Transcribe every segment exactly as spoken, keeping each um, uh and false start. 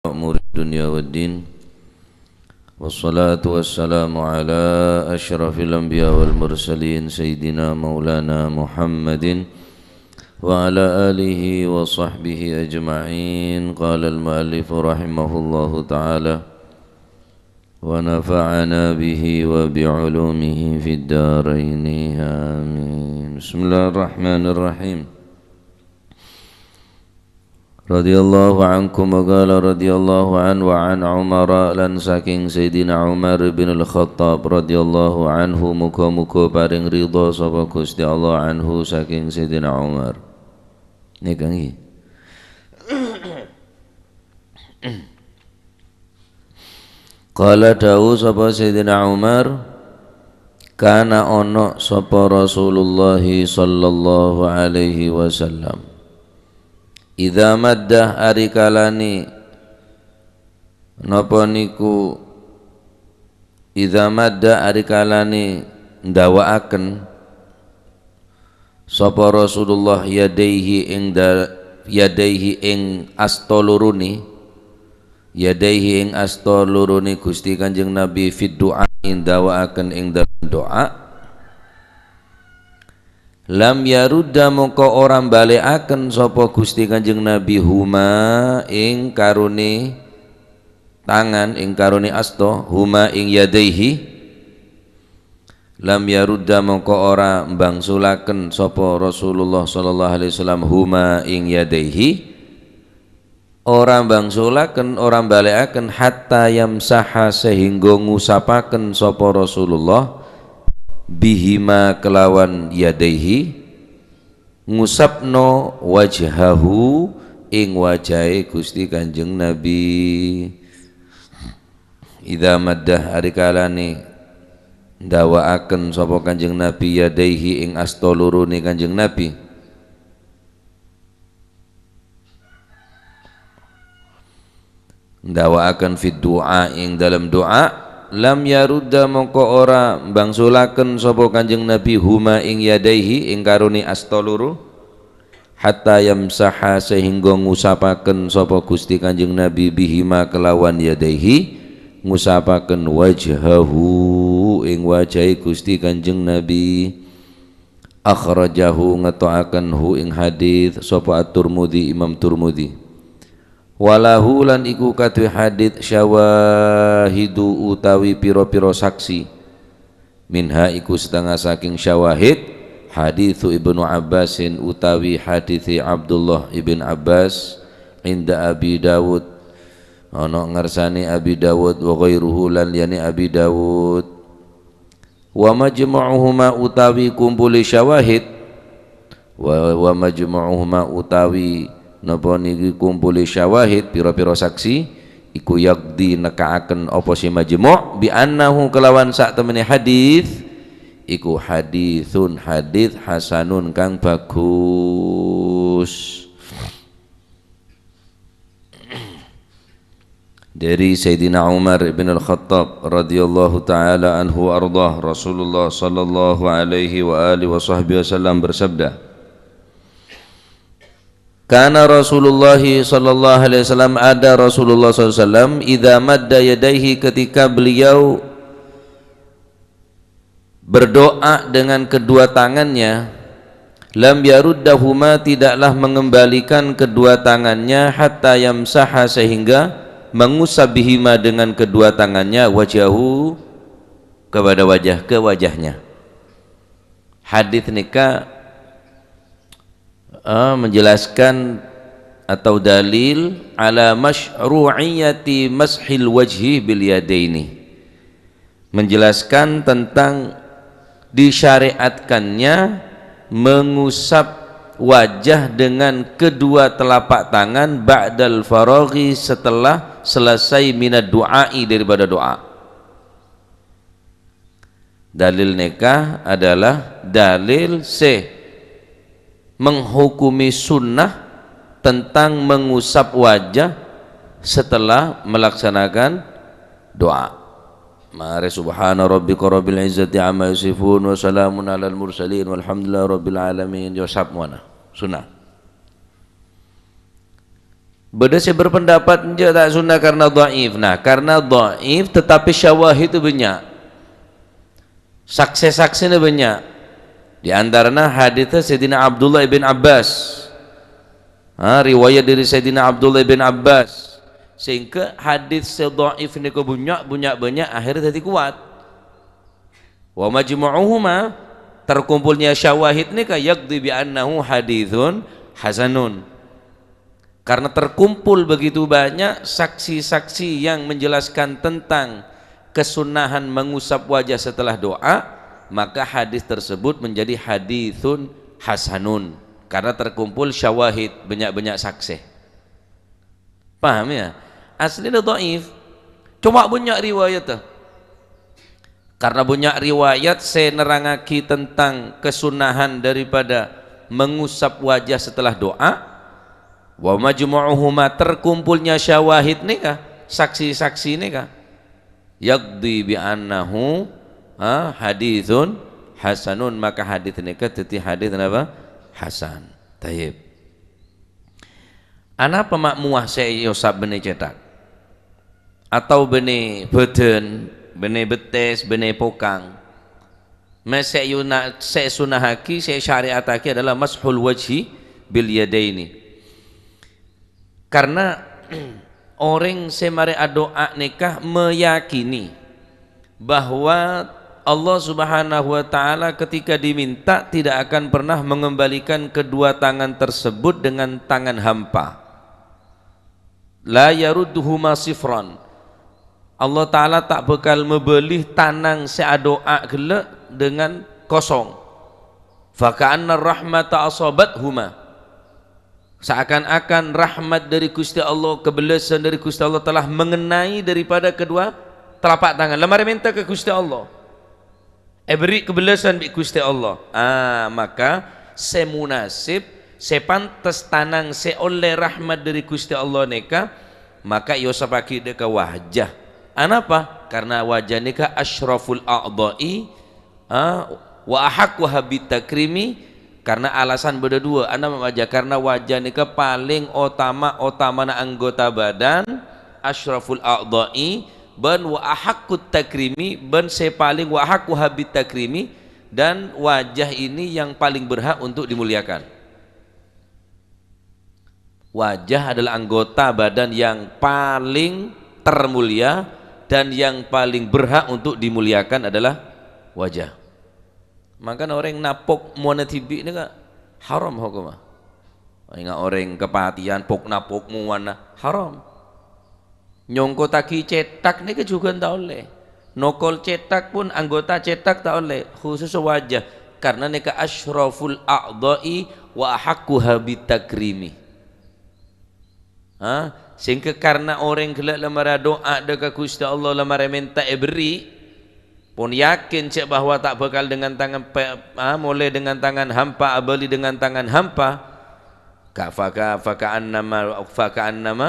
أمور الدنيا والدين. والصلاة والسلام على أشرف الأنبياء والمرسلين سيدنا مولانا محمد وعلى آله وصحبه أجمعين. قال المؤلف رحمه الله تعالى: ونفعنا به وبعلومه في الدارين. آمين. بسم الله الرحمن الرحيم. Radhiyallahu ankum wa qala radhiyallahu anhu wa an Umar, lan saking Sayyidina Umar bin Al-Khattab radhiyallahu anhu, muga-muga paring ridha sapa Gusti Allah anhu saking Sayyidina Umar. Nggih, nggih. Qala, dawuh sapa Sayyidina Umar, kana ono sapa Rasulullah sallallahu alaihi wasallam. Idza madda, ari kalane napa niku, idza madda, ari kalane ndawa'aken sapa Rasulullah yadaihi ing da-, yadaihi ing asta lorone, yadaihi ing asta lorone Gusti Kanjeng Nabi fid du'a, ndawa'aken ing dalem du'a. Lam yarudda, mongko ora mbalekaken sapa Gusti Kanjeng Nabi huma ing karone tangan, ing karone asta, huma ing yadaihi. Lam yarudda, mongko ora mbangsulaken sapa Rasulullah sallallahu alaihi wasallam huma ing yadaihi. Ora mbangsulaken, ora mbalekaken, hatta yamsaha, sehingga ngusapaken sapa Rasulullah bihima kelawan yadaihi, ngusapno wajhahu, ing wajahe Gusti Kanjeng Nabi. Idza maddah, ari kalane ndawa'aken sapa Kanjeng Nabi yadaihi ing asta lorone Kanjeng Nabi. Ndawa'aken fid du'a, ing dalem du'a, lam yarudda, mongko ora mbangsulaken sapa Kanjeng Nabi huma ing yadaihi, ing karone asta loro, hatta yamsaha, sehingga ngusapaken sapa Gusti Kanjeng Nabi bihima kelawan yadaihi, ngusapaken wajhahu, ing wajahe Gusti Kanjeng Nabi. Akhrajahu, ngeto'aken hu ing hadits sapa At-Tirmidzi, Imam Tirmidzi. Walahu, lan iku kaduwe hadits syawahidu utawi pira-pira saksi. Minha, iku setengah saking syawahid, haditsu Ibnu Abbasin utawi haditse Abdullah ibn Abbas, inda Abi Dawud, ana ngarsane Abi Dawud, wa ghairuhu, lan liyane Abi Dawud. Wa majmu'uhuma, utawi kumpule syawahid, wa, wa majmu'uhuma, utawi napa niki kumpule syawahid, pira-pira saksi, iku yaqdi, nekka'aken apa se majmu', bi annahu, kelawan saktemene hadits, iku haditsun, hadits hasanun kang bagus. Dari Sayyidina Umar bin Al-Khattab radhiyallahu ta'ala anhu ardah, Rasulullah sallallahu alaihi wa alihi wa sahbihi wasallam bersabda, kana Rasulullah sallallahu alaihi wasallam, ada Rasulullah sallallahu alaihi wasallam, idza madda yadaihi, ketika beliau berdoa dengan kedua tangannya, lam yaruddahuma, tidaklah mengembalikan kedua tangannya, hatta yamsaha, sehingga mengusap bihima, dengan kedua tangannya, wajahu, kepada wajah, ke wajahnya. Hadits neka eh, menjelaskan atau dalil ala masyru'iyati mashil wajhi bil yadaini. Menjelaskan tentang disyariatkannya mengusap wajah dengan kedua telapak tangan ba'dal faraghi, setelah selesai minad du'ai, daripada doa. Dalil neka adalah dalil se menghukumi sunnah tentang mengusap wajah setelah melaksanakan doa. Mare, subhana rabbika rabbil izzati amma yasifun, wa salamun alal mursalin, walhamdulillahi rabbil alamin. Yo, sap moana. Sunnah. Bâdâ sè berpendapat enjâ' ta' sunnah karena dhaif. Nah, karena dhaif tetapi syawahidnya banyak. Saksè-saksèna banyak. Di antarana hadits Sayyidina Abdullah bin Abbas. Ha, riwayat dari Sayyidina Abdullah bin Abbas. Sehingga hadits sè dhaif nèka banyak, banyak, banyak, akhirnya jadi kuat. Wa majmu'uhuma, terkumpulnya syawahid nèka yaqdi bi annahu haditsun hasanun. Karena terkumpul begitu banyak saksi-saksi yang menjelaskan tentang kesunnahan mengusap wajah setelah doa, maka hadis tersebut menjadi haditsun hasanun. Karena terkumpul syawahid, banyak-banyak saksi. Paham ya? Aslinya dhaif. Cuma banyak riwayat tuh. Karena banyak riwayat sè nerrangaghi tentang kesunnahan daripada mengusap wajah setelah doa, wa majmu'uhuma, terkumpulnya syawahid nèka, saksi-saksi nèka, yaqdi bi annahu, ha, haditsun hasanun, maka hadits nèka dhâddhi hadits napa? Hasan. Tayyib. Anapa ma' mowa sè èosap bânnè cèthak? Atau bânnè bâdân, bânnè bettès, bânnè pokang? Mè' sè yuna-, sè èsunnahaghi, sè èsyari'attaghi adalah mashul wajhi bil yadaini. Karena orèng sè marè adu'a nèka meyakini bahwa Allah Subhanahu wa Ta'ala ketika diminta tidak akan pernah mengembalikan kedua tangan tersebut dengan tangan hampa. La yarudduhuma sifran. Allah Ta'ala ta' bhâkal mabâli tanang sè adu'a ghellâ' dengan kosong. Faka'anna rahmata asabathuma. Seakan-akan rahmat dari Gusti Allah, kebellasân dari Gusti Allah telah mengenai daripada kedua telapak tangan. La marè mènta ka Gusti Allah. Èberri' kebellasân bi' Gusti Allah. Ah, maka sè munasib, sè pantes tanang sè ollè rahmat dari Gusti Allah nèka, maka èosappaghi dâ' ka wajah. Anapa? Karena wajah nèka asyraful a'dha'i, ah, wa ahaqquha bitakrimi, karena alasan bâdâ dua, anapa wajah? Karena wajah nèka palèng otama-otamana anggota badan, asyraful a'dha'i, bân wa ahaqqut takrimi, bân sè palèng wa ahaqquha bitakrimi, dan wajah ini yang paling berhak untuk dimuliakan. Wajah adalah anggota badan yang paling termulia dan yang paling berhak untuk dimuliakan adalah wajah. Mangkana orèng napok mowana dhibi' nèka haram hokomma. Enga' orèng kapatèyan pok-napok mowana haram. Nyongkottaghi cèthak nèka jhughân ta' ollè. Nokol cèthak pon anggota cèthak ta' ollè, khusus wajah, karena nèka asyraful a'dha'i wa ahaqquha bitakrimi. Ha? Sehingga karena orèng ghellâ' la marè adu'a dâ' ka Gusti Allah, la marè mènta èberri', pon yakin jâ' bahwa ta' bhâkal dengan tangan pe-, ah, molè dengan tangan hampa, abâli dengan tangan hampa. Ka-, faka-, faka'annama, faka'annama,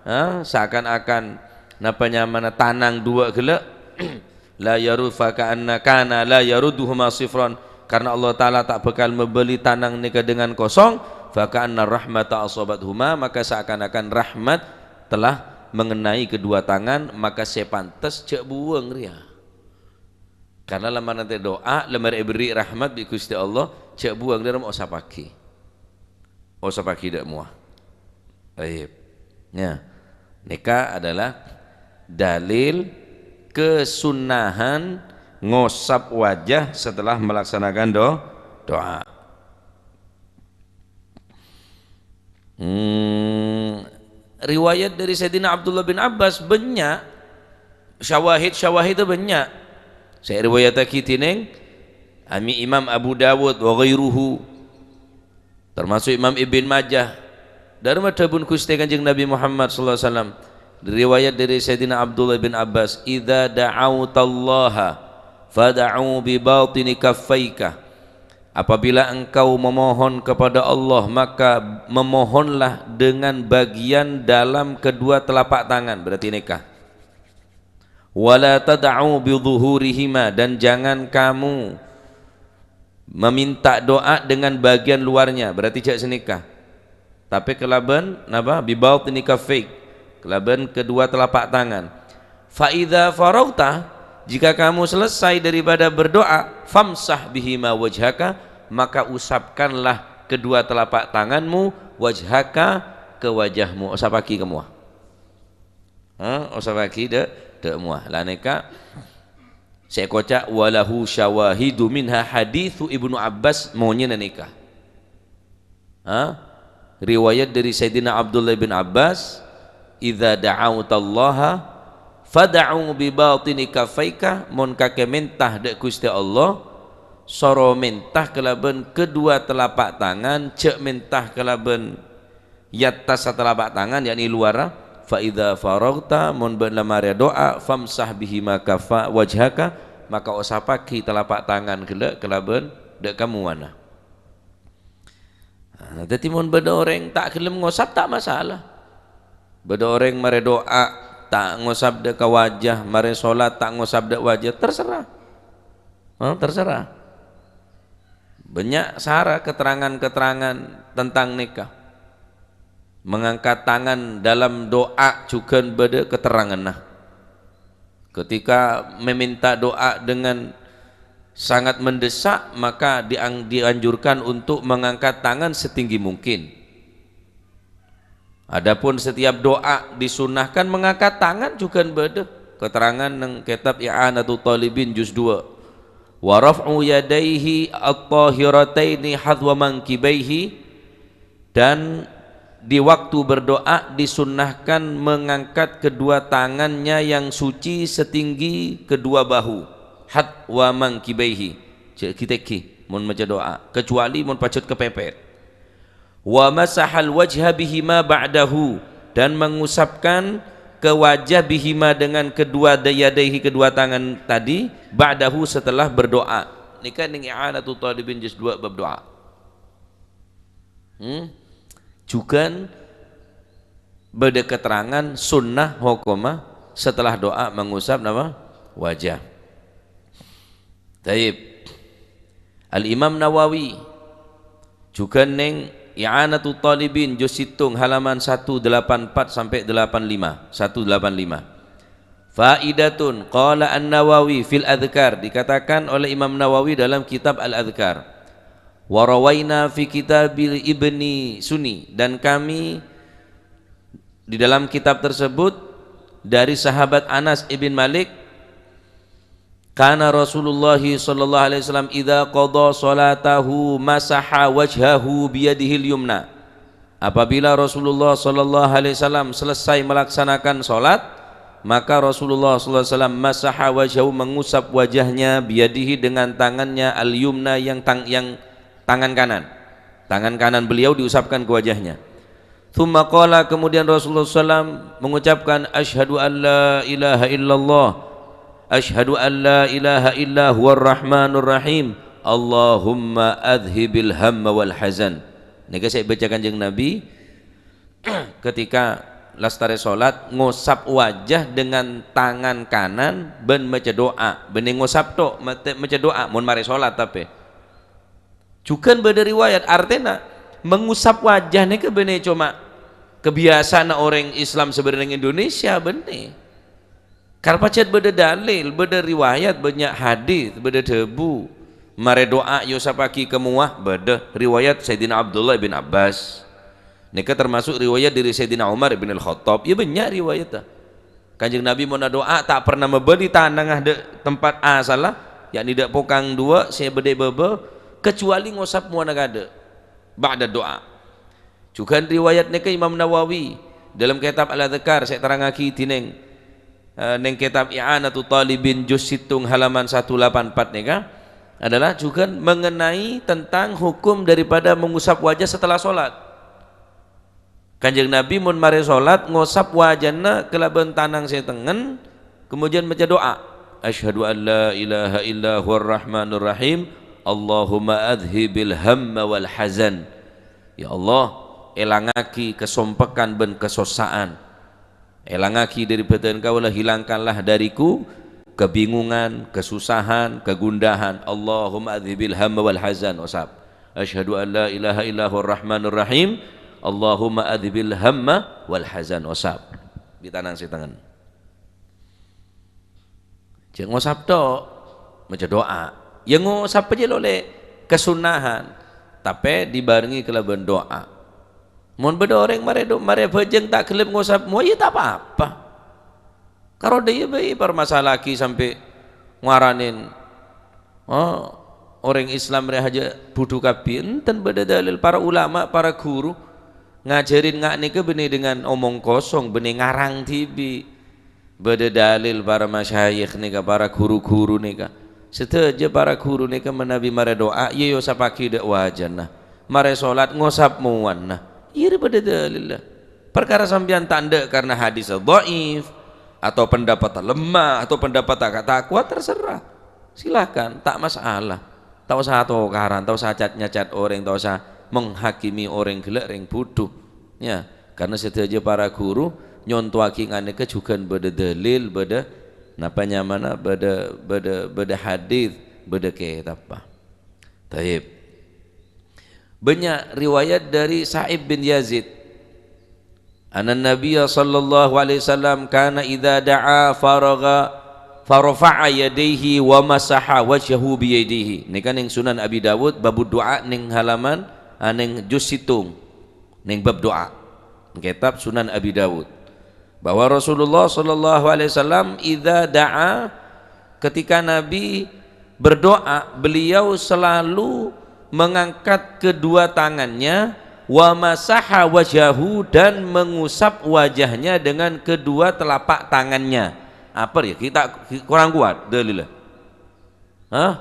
ah, seakan-akan napa nyamana tanang duwâ' ghellâ'. La yaru-, faka'anna kana la yarudduhuma sifran. Karena Allah Ta'ala ta' bhâkal mabâli tanang nèka dengan kosong, faka'anna rahmata asabathuma, maka seakan-akan rahmat telah mengenai kedua tangan, maka sè pantes jâ' buwâng rèya. Karena la marè adu'a, la marè èberri' rahmat bi' Gusti Allah, jâ' buwâng, dhârem osappaghi. Osappaghi dâ' mowa. Tayyib. Ya. Nèka adalah dalil kesunnahan ngosap wajah setelah melaksanakan do-, doa. Hmm, riwayat dari Sayyidina Abdullah bin Abbas bânnya', syawahid-syawahidda bânnya'. Sè èriwayattaghi dhinèng Ami-, Imam Abu Dawud wa ghairuhu, termasuk Imam Ibn Majah. Dhâremma dhâbuna Ghustè Kanjeng Nabi Muhammad sallallahu alaihi wasallam, riwayat dari Sayyidina Abdullah bin Abbas, "Idza da'autallaha fad'u bi batini kaffaika." Apabila engkau memohon kepada Allah, maka memohonlah dengan bagian dalam kedua telapak tangan, berarti nèka. "Wa la tad'u bi dhuhurihima," dan jangan kamu meminta doa dengan bagian luarnya, berarti jâ' sanèka. Tapè kalabân napa? "Bibatini kaffaik," kalabân kedua telapak tangan. "Fa idza faraghta," jika kamu selesai daripada berdoa, "famsah bihima wajhaka," maka usapkanlah kedua telapak tanganmu, "wajhaka," ke wajahmu. Osapaghi kamowa. Ha, osapaghi dâ', dâ' mowa. La nèka sè èkoca', "Walahu syawahidu minha haditsu Ibnu Abbas," monyèna nèka. Ha? Riwayat dâri Sayyidina Abdullah bin Abbas, "Idza da'autallaha fad'u bi batini kaffaika," mon kakè mènta dâ' Ghustè Allah, soro mènta kalabân kedua telapak tangan, jhâ' mènta kalabân è attas telapak tangan, yakni luarra. "Fa idza faraghta," mon bâ'na marè adu'a, "famsah bihima kaffa wajhaka," maka osapaghi telapak tangan ghellâ' kalabân dâ' kamowana. Nah, dhâddhi mon bâdâ orèng ta' ghellem ngosap, ta' masalah. Bâdâ orèng marè du'a, ta' ngosap dâ' ka wajah, marè solat, ta' ngosap dâ' wajah, terserah. Hah, terserah. Bânnya' sara keterangan-keterangan tentang nèka. Mengangkat tangan dalam doa jhughân bâdâ keteranganna. Ketika meminta doa dengan sangat mendesak, maka diang-, dianjurkan untuk mengangkat tangan setinggi mungkin. Adapun setiap doa disunahkan mengangkat tangan jhughân bâdâ. Keterangan neng kitab I'anatut Thalibin juz dua. "Wa raf'u yadaihi at-tahirataini hadhwa mankibaihi," dan di waktu berdoa disunnahkan mengangkat kedua tangannya yang suci setinggi kedua bahu, hadhwa mankibaihi, jhâ' ghi-tèngghi mon maca doa, kecuali mon pajhât kapèpèt. "Wa masahal wajha bihima ba'dahu," dan mengusapkan ke wajah bihima dengan kedua da-, yadaihi, kedua tangan tadi, ba'dahu, setelah berdoa. Nèka neng I'anatut Thalibin juz dua bab doa. Hmm? Jhughân bâdâ keterangan sunnah hokomma setelah doa mengusap napa? Wajah. Taib. Al-Imam Nawawi jhughân neng I'anatut Thalibin juz sèttong halaman satu delapan empat sampai delapan lima, satu delapan lima. Faidatun, qala An-Nawawi fil Adhkar, dikatakan oleh Imam Nawawi dalam kitab Al-Adhkar. "Wa rawaina fi kitabil Ibni Sunni," dan kami di dalam kitab tersebut dari sahabat Anas ibn Malik, "Kana Rasulullah sallallahu alaihi wasallam idza qada salatahu masaha wajhahu biyadihil yumna." Apabila Rasulullah sallallahu alaihi wasallam selesai melaksanakan salat, maka Rasulullah sallallahu alaihi wasallam masaha wajhahu, mengusap wajahnya, biyadihi, dengan tangannya, al-yumna, yang tang-, yang tangan kanan. Tangan kanan beliau diusapkan ke wajahnya. Tsumma qala, kemudian Rasulullah sallam mengucapkan, "Asyhadu an la ilaha illallah. Asyhadu an la ilaha illa huwar rahmanur rahim. Allahumma adhibil hamma wal hazan." Nèka sè èbâca Kanjeng Nabi ketika lastarè salat, ngosap wajah dengan tangan kanan bân maca doa. Bânnè ngosap tok, mate-, maca doa, mon marè salat tapè. Jhughân bâdâ riwayat, artèna mengusap wajah nèka bânnè coma kabiyasa'anna orèng Islam sabârâng Indonesia, bânnè. Kar pajhât bâdâ dalil, bâdâ riwayat, bânnya' hadis, bâdâ dhâbu, marè doa èosapaghi kamowa, bâdâ riwayat Sayyidina Abdullah bin Abbas. Nèka termasuk riwayat dâri Sayyidina Umar bin Al-Khattab. Iyâ, bânnya' riwayatta. Kanjeng Nabi mon adu'a ta' pernah mabâli tanangnga dâ' tempat asalla, yakni dâ' pokang duwâ' sè bâdâ è bâbâ, kecuali ngosap mowana kaadâ', ba'da du'a. Jhughân riwayat nèka Imam Nawawi dalam kitab Al-Adhkar sè èterrangngaghi dhinèng, eh, nèng kitab I'anatut Thalibin juz sèttong halaman satu lapan empat nèka adalah jhughân mengenai tentang hukum daripada mengusap wajah setelah salat. Kanjeng Nabi mon marè salat ngosap wajahna kalabân tanang sè tengngen, kemudian maca doa, "Asyhadu an la ilaha illa huwar rahmanur rahim, Allahumma adhibil hamma wal hazan." Ya Allah, èlangaghi kasompekan bân kasossa'an. Èlangaghi dâri bhâdhân kaulâ, hilangkanlah dariku kebingungan, kesusahan, kegundahan. Allahumma adhibil hamma wal hazan. Osap. Asyhadu an la ilaha illa huwar rahmanur rahim. "Allahumma adhibil hamma wal hazan." Osap. Bi' tanang sè tengnga. Jhâ' ngosap tok, maca du'a. Ya ngosap jâ' lo lè kasunnahan, tapè dibarengngi kalabân du'a. Mon bâdâ orèng marè do-, marè abhâjâng ta' ghellem ngosap mowa, ya ta' pa-apa. Karo dâ' iyâ bhâi parmasala'aghi sampè' ngaranèn, oh, orèng Islam rè hajâ budhu kabbhi. Enten bâdâ dalil para ulama, para ghuru ngajhârin nga' nèka bânnè dengan omong kosong, bânnè ngarang dhibi'. Bâdâ dalil para masyayikh nèka, para ru-ghuru nèka. Sadhâjâ para ghuru nèka manabi marè du'a, iyâ èyosappaghi dâ' wajhâna. Marè solat ngosap mowana. Iyâ rè bâdâ dalilla. Parkara sampèyan ta' endâ' karna hadis dhaif, atau pendapat lemah, atau pendapat ta', ta' kowat, terserah. Silahkan, ta' masalah. Ta' osa tokaran, ta' osa cat-nyacat orèng, ta' osa menghakimi orèng ghellâ' rèng budhu. Ya, karna sadhâjâ para ghuru nyontowaghi nga' nèka jhughân bâdâ dalil, bâdâ napa nyamana, bâdâ, bâdâ, bâdâ hadis, bâdâ kètab. Taib. Bânnya' riwayat dâri Sa'ib bin Yazid. Anna Nabiyya sallallahu alaihi wasallam kana idza da'a faragha farafa'a yadaihi wa masaha wajhahu bi yadaihi. Nèka neng Sunan Abi Dawud, babud du'a neng halaman, ah, neng juz sèttong, neng bab du'a. Kètab Sunan Abi Dawud. Bahwa Rasulullah sallallahu alaihi wasallam idza da'a, ketika Nabi berdoa, beliau selalu mengangkat kedua tangannya, wa masaha wajhahu, dan mengusap wajahnya dengan kedua telapak tangannya. Apa ya? Kita kurang kuat dalilnya. Hah?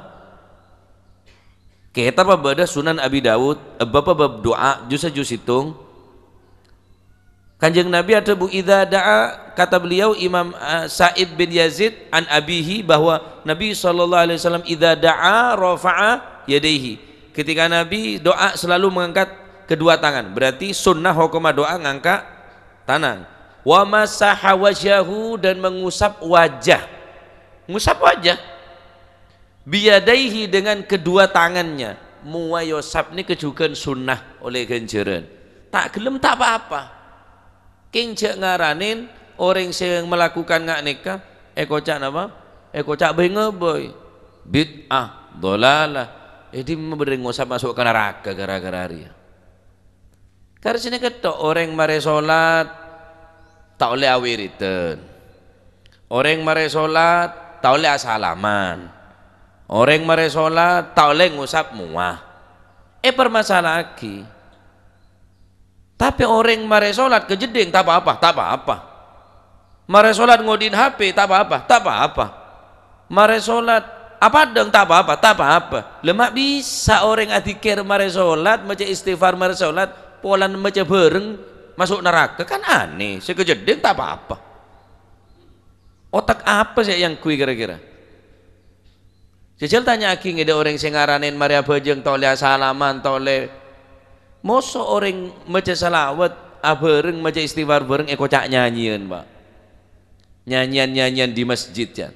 Kètab bâdâ Sunan Abi Dawud, bab, bab du'a, juz, juz sèttong. Kanjeng Nabi adhâbu, "Idza da'a," kata beliau, Imam, eh, Sa'ib bin Yazid, an abihi, bahwa Nabi sallallahu alaihi wasallam, "Idza da'a rafa'a yadaihi." Ketika Nabi doa selalu mengangkat kedua tangan. Berarti sunnah hukumma doa ngangka' tanang. "Wa masaha wajhahu," dan mengusap wajah. Ngusap wajah. "Bi yadaihi," dengan kedua tangannya. Mowa èyosap nèka jhughân sunnah ollè ghânjhârân. Ta' ghellem ta' pa-apa. Kèng jhâ' ngaranèn orèng sè malakukan nga' nèka èkoca' napa? Èkoca' bhâi-ngabhâi. Bid'ah, dhalalah. È dimma bâdâ rèng ngosap maso' ka naraka ghârâ-ghârâ rèya. Karè sè nèka tok, orèng marè solat ta' ollè awiridan. Orèng marè solat ta' ollè asalaman. Orèng marè solat ta' ollè ngosap mowa. Èparmasala'aghi. Tapè orèng marè solat ka jeddhing ta' pa-apa, ta' pa-apa. Marè solat ngodi'in H P, ta' pa-apa, ta' pa-apa. Marè solat apadhâng, ta' pa-apa, ta' pa-apa. Lha, ma' bisa orèng adzikir marè solat, maca istighfar marè solat, polana maca bhâreng maso' naraka? Kan anèh, sè ka jeddhing ta' pa-apa. Otak apa sè èangghuy kira-kira? Jhâjhâl tanya'aghi ngèdhâ orèng sè ngaranèn marè abhâjâng ta' ollè asalaman, ta' ollè. Moso orèng maca salawat, abhâreng maca istighfar bhâreng èkoca' nyanyèyan, Pak. Nyanyèyan-nyanyèyan di masjid, jhân.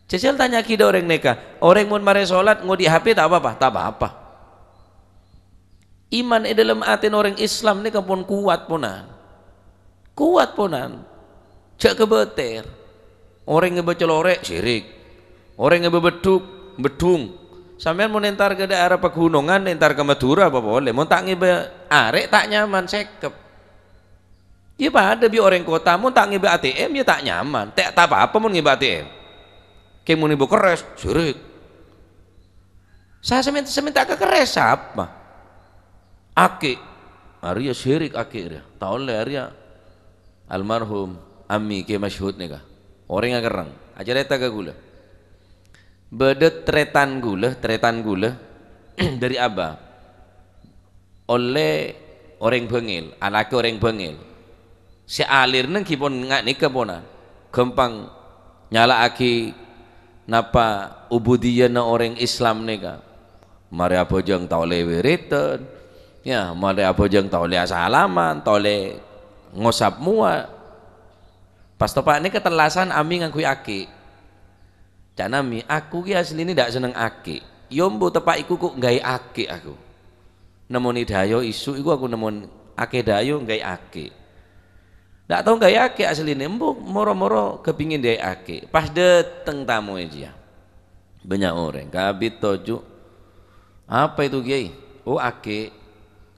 Jhâjhâl tanya'aghi dâ' orèng nèka, orèng mon marè solat ngodi' H P ta' pa-apa? Ta' pa-apa. Iman è dâlem atèna orèng Islam nèka pon kowat, ponan. Kowat, ponan. Jhâ' kabâter. Orèng ngèbâ calorè', syirik. Orèng ngèbâ beddhuk, beddhung. Sampèyan mon entar ka daerah pegunungan, entar ka Madhurâ apa polè. Mon ta' ngèbâ arè', ta' nyaman, sèkep. Iyâ padâ bi' orèng kottha, mon ta' ngèbâ A T M, iyâ ta' nyaman. Ta', ta' pa-apa mon ngèbâ A T M. Kèng mon ngèbâ kerrès, syirik. Sa-, samèn-, samènta ka kerrès sapa? Aki'. Arèya syirik aki' rèya. Ta' ollè arèya almarhum Ammi Kè Masyhud nèka. Orèng akerrèng. Acarèta ka ghulâ. Bâdâ tarètan ghulâ, tarètan ghulâ dâri Aba. Ollè orèng Bângèl, alakè orèng Bângèl. Sè alèrna ghi pon nga' nèka pona, ghâmpang nyala'aghi napa ubudiyana orèng Islam nèka. Marè abhâjâng ta' ollè wiridan, ya, marè abhâjâng ta' ollè asalaman, ta' ollè ngosap mowa. Pas teppa' nèka tellasan Ami ngangghuy aki'. Ca'na Ami, "Aku ki asline ndak seneng aki'. Yo mbu teppa' iku ko' gawe aki' aku. Nemmonè Dayo isu iku aku nemmon Akè dâyu nggâi akè. Ndak tao nggâi akè asline, embu moro-moro kepingin nggâi akè. Pas dâteng tamoy jiyâ. Bânnya' orèng, kabit toju'. "Apa itu, Kiai?" "Oh, akè."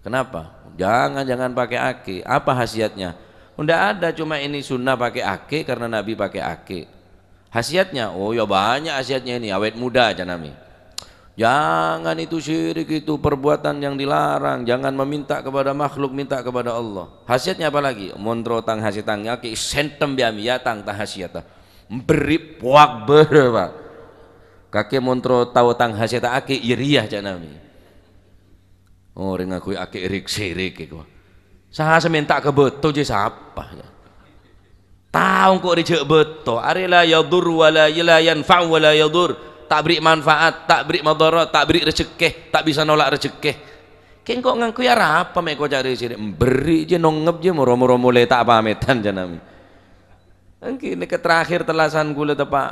"Kenapa?" "Jangan, jangan pakai akè." "Apa khasiatnya?" "Oh, ndak ada, cuma ini sunnah pakai akè karena Nabi pakai akè." "Khasiatnya?" "Oh, ya banyak khasiatnya ini, awet muda," can Nabi. "Jangan, itu syirik, itu perbuatan yang dilarang. Jangan meminta kepada makhluk, minta kepada Allah." "Khasiatnya apa lagi?" "Mon terro tang khasiat tang akè, sentem bi' ami, ya tang, tang khasiat." Berri' poak bârâ, Pak. Kakè mon terro tao tang khasiat akè, ya rèya, can Nabi. Orèng ngangghuy akè rik-sirik iku. Sa-, samenta ka bâto jiyâ sapa, ya? Tao engko' rè jhâ' bâto, arè la yadur wa la, la yanfa' wa la yadur. Ta' bherri' manfaat, ta' bherri' madarat, ta' bherri' rejekkè, ta' bisa nolak rejekkè. Kè engko' ngangghuy arapa mè' koca' rè-sirik? Berri' jiyâ, nongngep jiyâ, moro-moro molè ta' pamètan, can Nabi. Èngghi, nèka terakhir tellasan kaulâ teppa',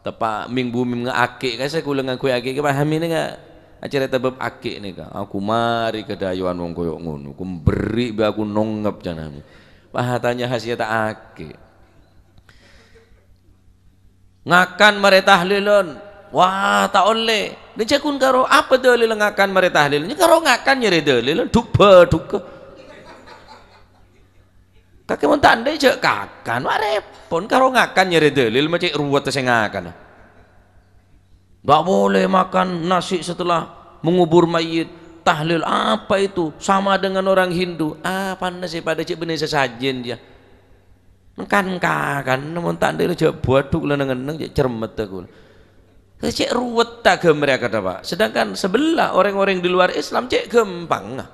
teppa' ming-buming akè, ka'issa kaulâ ngangghuy akè, pahami nèka acarèta bab akè nèka. Aku marè kadâyuwân wong koyo' ngono, ku berri' bi' aku nongngep, can Nabi. Wah, tanya khasiat akè. Ngakan marè tahlilan. Wah, ta' ollè. Nèng jhâ' ghun karo apa dalil ngakan marè tahlilan? Nèng karo ngakan nyarè dalil, dhuk-bâdhukka. Kakè mon ta' endâ' jhâ' kakan, ma' rèpot, karo ngakan nyarè dalil, ma' cè' ruwet sè ngakan. Ndak boleh makan nasi setelah mengubur mayit, tahlil, apa itu? Sama dengan orang Hindu. Apana sè padâ, cè' bânnè sasajân, ya. Kan kakan, mon ta' endâ' jhâ' bâdhuk la neng-enneng, cè' cermet aku. Cè' ruwet ta' ghâmmarè akadâ, Pak. Sedangkan sebelah orang-orang di luar Islam cè' ghâmpangnga.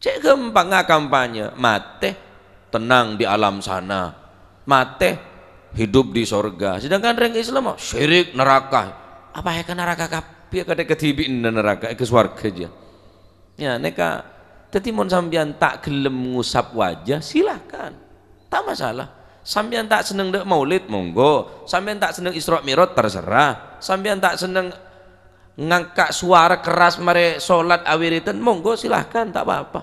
Cè' ghâmpangnga kampanye, matè tenang di alam sana, matè hidup di sorga. Sedangkan rèng Islam, oh, syirik, neraka. Apa ya ke neraka kabbhi, kadhi kadhibi'na neraka, ke swarga aja. Ya, nèka, dhâddhi mon sampèyan ta' ghellem ngusap wajah, silahkan. Ta' masalah. Sampèyan ta' senneng dâ' maulid, monggo. Sampèyan ta' senneng Isra Mi'raj, terserah. Sampèyan ta' senneng ngangka' sowara keras marè solat awiridan, monggo, silahkan, ta' pa-apa.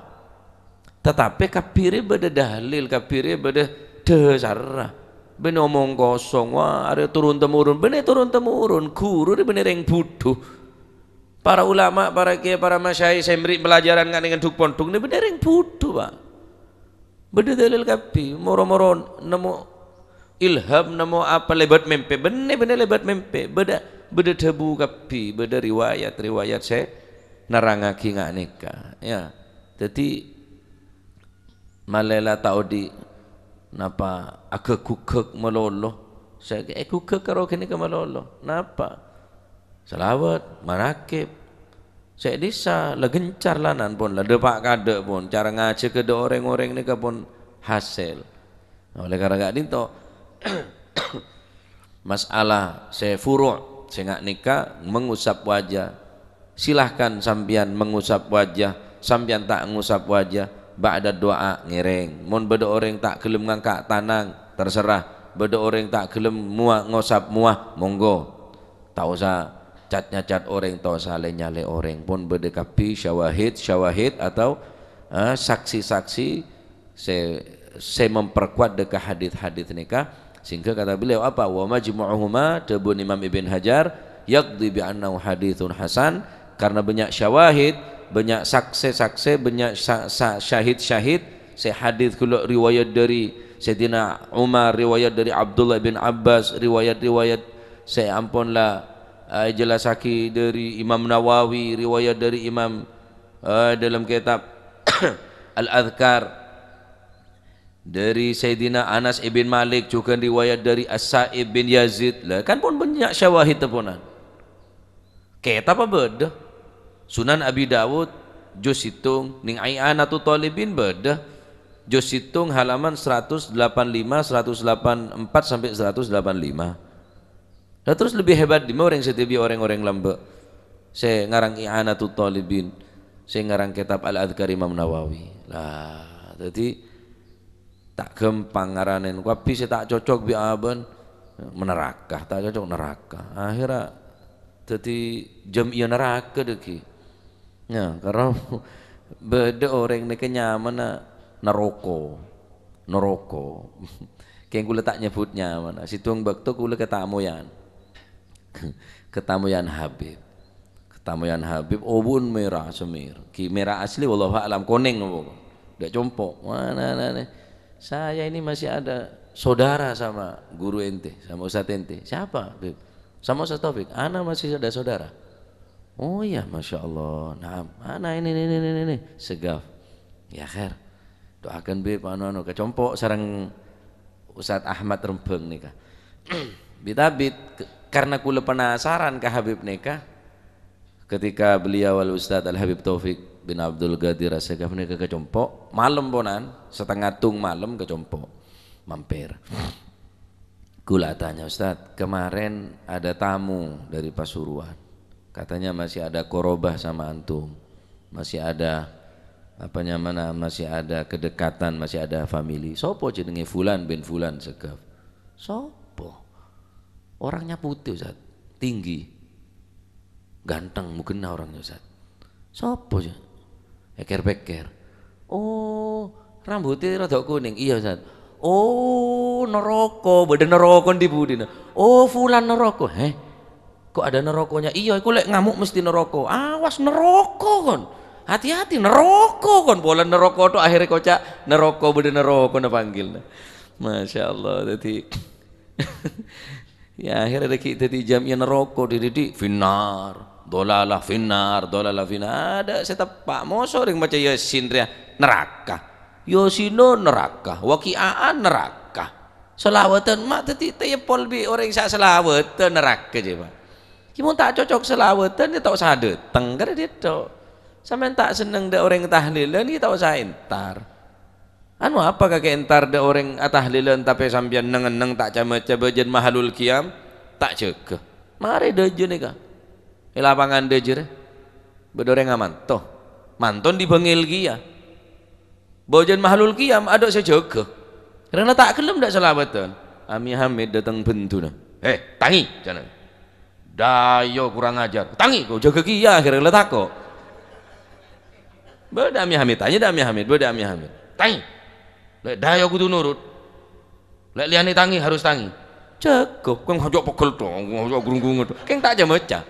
Tatapè kabbhi rè bâdâ dalil, kabbhi rè bâdâ dhâsarra. Bânnè omong kosong, wah, arè turun-temurun. Bânnè turun-temurun, ghuru rè bânnè rèng budhu. Para ulama, para kiai, para masyayikh sè mèrè' pelajaran nga' neng dhuk-pondhuk nè bânnè rèng budhu, Pak. Bâdâ dalil kabbhi, moro-moro nemmo ilham, nemmo apa lèbât mèmpè, bânnè, bânnè lèbât mèmpè. Bâdâ, bâdâ dhâbu kabbhi, bâdâ riwayat-riwayat sè nerrangngaghi nga' nèka. Ya, dhâddhi malè la ta' odi' napa aghâk-ghughâk malolo. Sè èghughâk karo ghânèka malolo. Napa? Salawat, manakib. Sè dhisa la gencar lanan pon, la dâpa' kadâ' pon. Cara ngajhâghâ dâ' orèng-orèng nèka pon hasèl. Oleh karena ka'dinto, masalah sè furu' sè nga' nèka mengusap wajah. Silahkan sampèyan mengusap wajah, sampèyan ta' ngusap wajah, ba'da du'a ngèrèng. Mon bâdâ orèng ta' ghellem ngangka' tanang, terserah. Bâdâ orèng ta' ghellem mowa-, ngosap mowa, monggo. Ta' osa cat-nyacat orèng, ta' osa lè-nyalè orèng. Pon bâdâ kabbhi syawahid-syawahid atau, eh, saksi-saksi sè, sè memperkuat dâ' ka hadits-hadits nèka. Sehingga kata beliau apa? "Wa majmu'uhuma," dhâbuna Imam Ibn Hajar, "yaqdi bi annahu haditsun hasan," karena banyak syawahid, banyak saksi-saksi, banyak sa-, sa-, syahid-syahid, sè hadits ghulâ riwayat dâri Sayyidina Umar, riwayat dâri Abdullah bin Abbas, riwayat-riwayat sè ampon la, eh, èjellassaghi dâri Imam Nawawi, riwayat dâri Imam, eh, dalam kitab Al-Adhkar, dâri Sayyidina Anas ibn Malik, jhughân riwayat dâri As-Sa'ib bin Yazid. Lah, kan pon banyak syawahid teponan. Kètab bâdâ. Sunan Abi Dawud, juz sèttong, neng I'anatut Thalibin bâdâ. Juz sèttong, halaman seratus delapan lima, seratus delapan empat sampai seratus delapan lima. Lah, terus lebih hebat dimma orèng sè dhibi' orèng-orèng lambâ' sè ngarang I'anatut Thalibin, sè ngarang kètab Al-Adhkar Imam Nawawi. Lah, dhâddhi ta' ghâmpang ngaranèn. Kabbhi sè ta' cocok bi' abâ'na, neraka, ta' cocok neraka. Akhirnya dhâddhi jam'iyah neraka dhâggi'. Ya, karena Bâdâ orèng nèka nyamana Naroko. Naroko. Kèng kaulâ ta' nyebbhut nyamana. Sèttong bâkto kaulâ katamoyan. Katamoyan Habib. Katamoyan Habib, obu'en mèra semèr. Ghi' mèra asli, wallahu a'lam, konèng apa. Dâ' compo'. Mana, mana, mana. Saya ini masih ada saudara sama guru ente, sama ustadz ente. Siapa, Bib? Sama Ustadz Taufik. Ana masih ada saudara. Oh iya, Masya Allah. Naam. Ana ini, ini, ini, ini, ini. Segaf. Ya, khair. Doakan, Bib, anu, anu. Kacompo' sareng Ustadz Ahmad Rembang nèka. Bit-abit, ke-, karena kaulâ penasaran ka Habib nèka, ketika beliau Al Ustadz Al Habib Taufik bin Abdul Qadir Assegaf nèka kacompo', malem ponan, setengah tung malem kacompo', mampir. Kaulâ tanya, "Ustadz, kemarin ada tamu dari Pasuruan. Katanya masih ada korobah sama antum. Masih ada, apa nyamana, masih ada kedekatan, masih ada family. Sopo jenenge?" "Fulan bin Fulan." "Segaf." "Sopo?" "Orangnya putih, Ustadz. Tinggi. Ganteng, mugena orangnya, Ustadz." "Sopo, Ustadz?" Eker-peker. "Oh, rambutnya rada kuning." "Iya, Ustadz." "Oh, neraka. Bâdâ neraka di budina?" "Oh, Fulan neraka." "Heh? Kok ada nerakanya?" "Iya, iku lek ngamuk mesti neraka." "Awas, neraka kon. Hati-hati, neraka kon." Pola neraka tok, akhirnya kocak, neraka, bâdâ neraka napanggil. Masya Allah, jadi Ya, akhirnya lagi jadi jamiah neraka, di, di, di, finnar, dolalah, finnar, dolalah, finnar. Ada saya tepak, moso ring maca Yasin, ria, neraka. Yasino neraka, waki'aan neraka. Selawatan mak tadi teyepol bi orang sa selawatan neraka, coba. Ki mon tak cocok selawatan, ya tak usah dateng, karena dia tok. Sampeyan tak seneng dek orang tahlilan, ya tak usah entar. Anu apa kakè entar dek orang atahlilan, tapi sampeyan neng-enneng tak cama-cama jân mahalul qiyam, tak jaga. Mare dâjâ nèka. È lapangan dâjâ rè. Bâdâ orang ngamanto. Manton di bengil kiya. Bâjân mahalul qiyam, adok sè jaga. Rena tak gelem dak selawatan. Ami Hamid dateng benduna. "Hei, tangi," jana. "Dayo kurang ajar." "Tangi, kok jaga kiya," akhirnya le tako. Bâdâ Ami Hamid, tanya dak Ami Hamid, bâdâ Ami Hamid. "Tangi. Lek dayo kudu nurut. Lek liyane tangi harus tangi." Jago, keng hojok pegel dong, hojok grunggungan dong. Keng tak jamaca.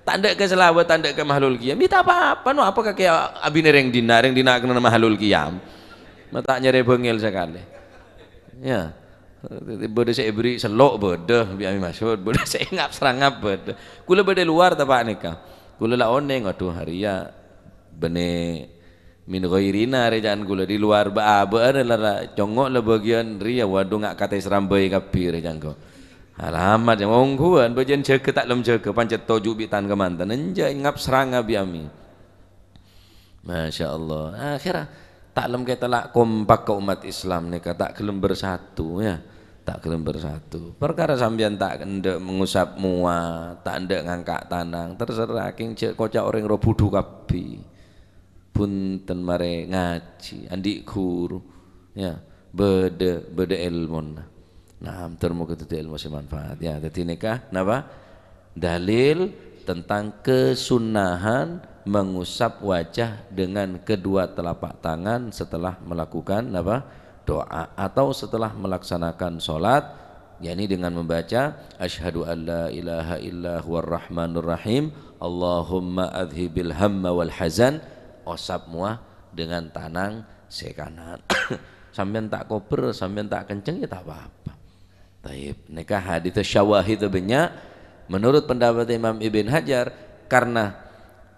Tak ndak ke selawat, tak ndak ke mahalul qiyam. Ya tak apa-apa, no apa kakè abine reng dina, reng dina kena mahalul qiyam. Ma tak nyere bengel sekali. Ya. Bâdâ sè èberri' sello' bâdâ, bi' Ami Masud, bâdâ sè ngap-serangap bâdâ. Kula bâdâ luar ta, Pak, nèka. Kula la oneng, aduh, arèya bânnè min ghairina rè ca'an kula, di luar ba-, abâ'ân la, la, congo' la bâgiyân rèya, waduh, nga' katè sarambai kabbhi rè ca'an kula. Alamat, ya, ongghuwân, bâjân jâgâ ta' lem jâgâ, pancet toju' bi' tan kamanten, enjâ' ngap-serangap bi' Ami. Masya Allah. Akhirnya, ta' lem kèta la kompak ka umat Islam nèka, ta' gelem bersatu, ya. Ta' gelem bersatu. Perkara sampeyan ta' endâ' ngusap mowa, ta' endâ' ngangka' tanang, terserah, keng jâ' koca' orèng roh budhu kabbhi. Bhunten mare ngaji, andi' guru, ya. Bâdâ, bâdâ èlmona. Nah, ter moga dâddi èlmo sè manfaat. Ya, dâddi nèka, napa? Dalil tentang kesunnahan mengusap wajah dengan kedua telapak tangan setelah melakukan, napa? Doa atau setelah melaksanakan sholat, yakni dengan membaca, "Asyhadu an la ilaha illa huwar rahmanur rahim, Allahumma adhibil hamma wal hazan," osap mowa dengan tanang sè kanan. Sampeyan ta' koper, sampeyan ta' kenceng, ya ta' apa-apa. Taib. Nèka hadits syawahid bânnya'. Menurut pendapat Imam Ibn Hajar, karena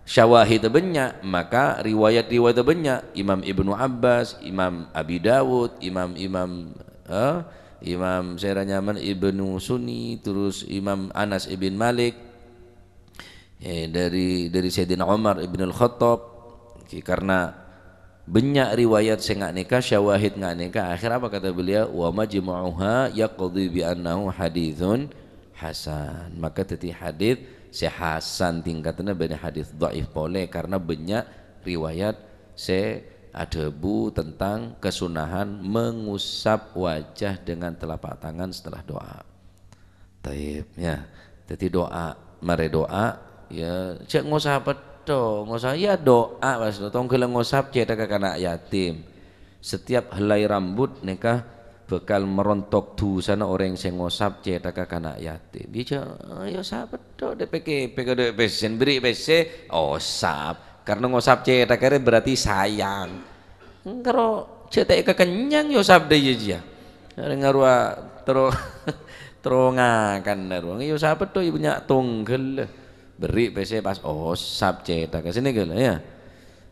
syawahid bânnya', maka riwayat-riwayat bânnya'. Imam Ibnu Abbas, Imam Abi Dawud, Imam-imam, eh, Imam sè ra nyaman Ibnu Sunni, terus Imam Anas ibn Malik. Eh, dari, dari Sayyidina Umar ibn al-Khattab, ki-, karena bânnya' riwayat sè nga' nèka, syawahid nga' nèka, akhir apa kata beliau? "Wa majma'uha yaqdi bi annahu haditsun hasan." Maka dâddi hadits sè hasan tingkatanna bânnè hadits dhaif polè, karena bânnya' riwayat sè adhâbu tentang kesunahan mengusap wajah dengan telapak tangan setelah doa. Taib, ya. Dâddi doa, mare doa, ya, jâ' ngosapa Dhu, ngosa-, ya do'a, pas tongghâlla ngosap cèthagghâ kana' yatim. Setiap helai rambut nèka bhâkal marontok dhusana orèng sè ngosap cèthagghâ kana' yatim. Ya, ja-, ya sapèddho, dè pèkè, pèkè dhu pèssèna, bherri' pèssè, osap. Karena ngosap cèthagghâ rè berarti sayang. Engkaro jhâ' ta' èkakennyang, ya osap dâ' iyâ jiyâ. Arè ngarowa terro, terro ngakan rowa. Ya sapèddho, ya bânnya' tongghâlla. Bherri' pèssè pas osap cèthagghâ. Sanèka la, ya.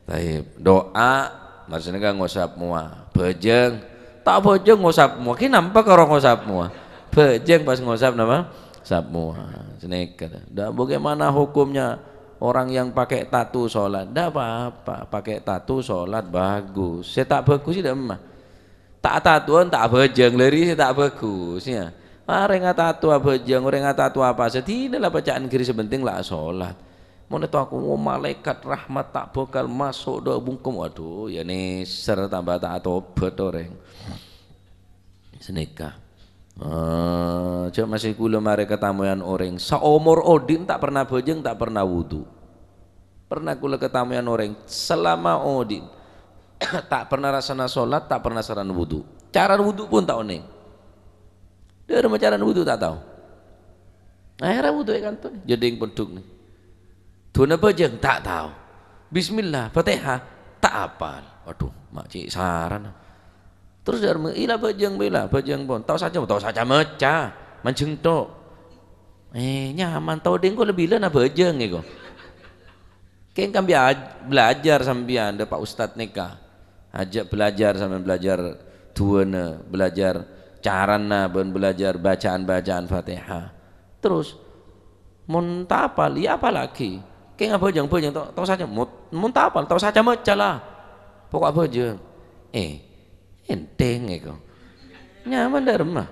Taib. Do'a, maksudnya kan ngosap mowa. Bhâjâng. Ta' bhâjâng ngosap mowa. Kè nampa karo ngosap mowa. Bhâjâng pas ngosap napa? Sap mowa. Sanèka. Ndak, bagaimana hukumnya orang yang pakai tatu sholat? Ndak apa-apa. Pakai tatu sholat bagus. Sè ta' bagus sè dâ' emma. Ta' tatuwân, ta' abhâjâng, lari sè ta' bagus, ya. Orèng atatu abhâjâng, orèng atatu apa, sadina la paca'an ghâri, sè penting la asolat. Mon èto aku, oh, malaikat rahmat ta' bhâkal maso' dâ' bungkem. Waduh, ya nèser tambah ta' atobhât orèng. Sanèka. Eh, jhâ' masè kaulâ marè katamoyan orèng. Saomor odi'na ta' pernah bhâjâng, ta' pernah wudu. Pernah kaulâ katamoyan orèng, salama odi'na. Ta' pernah rassana solat, ta' pernah rassana wudu. Cara wudu pun ta' onèng. Dâ' remma cara wudu ta' tao. Akhèrra wudu è kanto, jhâdhing pondhuk nè. Du'ana bhâjâng, ta' tao. Bismillah, Fatihah, ta' apal. Waduh, ma' cè' sarana. Terros dâ' remma, ila bhâjâng, ila bhâjâng pon. Tao saca, tao saca maca. Manjheng tok. Eh, nyaman. Tao dhing kaulâ bilâna bhâjâng èko. Kèng kan bia-, belajar sampèyan dâ' Pak Ustad nèka. Ajâk belajar sampèyan, belajar du'ana, belajar carana, bân belajar bacaan-bacaan Fatihah. Terros, mon ta' apal, ya apalaghi. Kèng abhâjâng, bhâjâng, tao, tao saca, mon, mon ta' apal, tao saca maca la. Pokok bhâjâng. Eh, Ènthèng èko. Nyaman dâ' remma.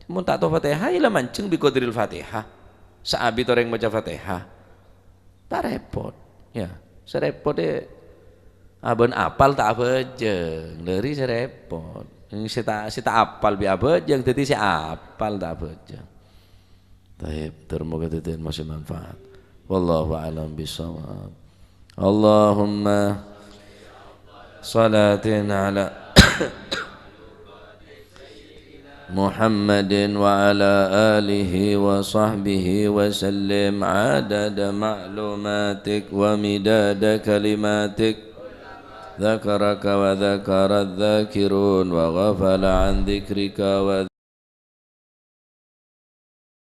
Mon ta' tao Fatihah, ya la manjheng bi qadril Fatihah. Saabit orèng maca Fatihah. Ta' rèpot. Ya, sè rèpot è abân apal ta' abhâjâng. Dhâri sè rèpot. Sè ta', sè ta' apal bi' abhâjâng, dhâddhi sè apal ta' abhâjâng. Taib, tor moga dhâddhi ilmu sè manfaat. Wallahu a'lam bishawab. Allahumma salatin ala Muhammadin wa ala alihi wa sahbihi wa sallim adada ma'lumatik wa midada kalimatik. Dzakaraka wa dzakaradz dzakirun wa ghafala an dzikrika wa